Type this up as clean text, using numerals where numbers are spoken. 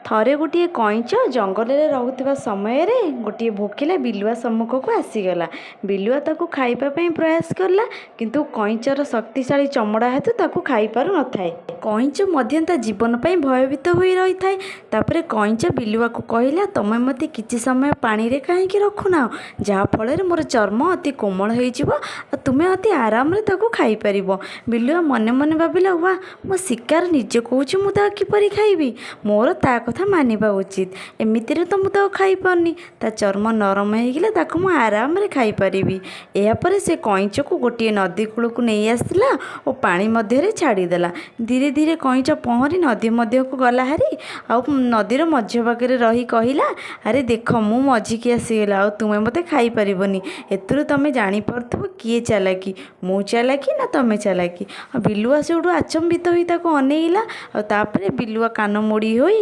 ଥରେ ଗୋଟିଏ କଇଁଚ ଜଙ୍ଗଲରେ ରହୁଥିବା ସମୟରେ ଗୋଟିଏ ଭୋକିଲା ବିଲୁଆ ସମ୍ମୁଖକୁ ଆସିଗଲା। ବିଲୁଆ ତାକୁ ଖାଇବା ପାଇଁ ପ୍ରୟାସ କଲା, କିନ୍ତୁ କଇଁଚର ଶକ୍ତିଶାଳୀ ଚମଡ଼ା ହେତୁ ତାକୁ ଖାଇପାରୁନଥାଏ। କଇଁଚ ମଧ୍ୟ ତା ଜୀବନ ପାଇଁ ଭୟଭୀତ ହୋଇ ରହିଥାଏ। ତାପରେ କଇଁଚ ବିଲୁଆକୁ କହିଲା, ତମେ ମୋତେ କିଛି ସମୟ ପାଣିରେ କାହିଁକି ରଖୁନାହଁ, ଯାହାଫଳରେ ମୋର ଚର୍ମ ଅତି କୋମଳ ହେଇଯିବ ଆଉ ତୁମେ ଅତି ଆରାମରେ ତାକୁ ଖାଇପାରିବ। ବିଲୁଆ ମନେ ମନେ ଭାବିଲା, ୱା, ମୋ ଶିକାର ନିଜେ କହୁଛି, ମୁଁ ତାକୁ କିପରି ଖାଇବି? ମୋର ତା କଥା ମାନିବା ଉଚିତ। ଏମିତିରେ ତ ମୁଁ ତାକୁ ଖାଇପାରୁନି, ତା ଚର୍ମ ନରମ ହେଇଗଲେ ତାକୁ ମୁଁ ଆରାମରେ ଖାଇପାରିବି। ଏହାପରେ ସେ କଇଁଚକୁ ଗୋଟିଏ ନଦୀ କୂଳକୁ ନେଇ ଆସିଲା ଓ ପାଣି ମଧ୍ୟରେ ଛାଡ଼ିଦେଲା। ଧୀରେ ଧୀରେ କଇଁଚ ପହଁରି ନଦୀ ମଧ୍ୟକୁ ଗଲା ହାରି ଆଉ ନଦୀର ମଝି ଭାଗରେ ରହି କହିଲା, ଆରେ ଦେଖ, ମୁଁ ମଝିକି ଆସିଗଲି ଆଉ ତୁମେ ମୋତେ ଖାଇପାରିବନି। ଏଥିରୁ ତୁମେ ଜାଣିପାରୁଥିବ କିଏ ଚାଲାକି, ମୁଁ ଚାଲାକି ନା ତୁମେ ଚାଲାକି? ଆଉ ବିଲୁଆ ସେଇଠୁ ଆଚମ୍ବିତ ହୋଇ ତାକୁ ଅନେଇଲା। ଆଉ ତାପରେ ବିଲୁଆ କାନ ମୋଡ଼ି ହୋଇ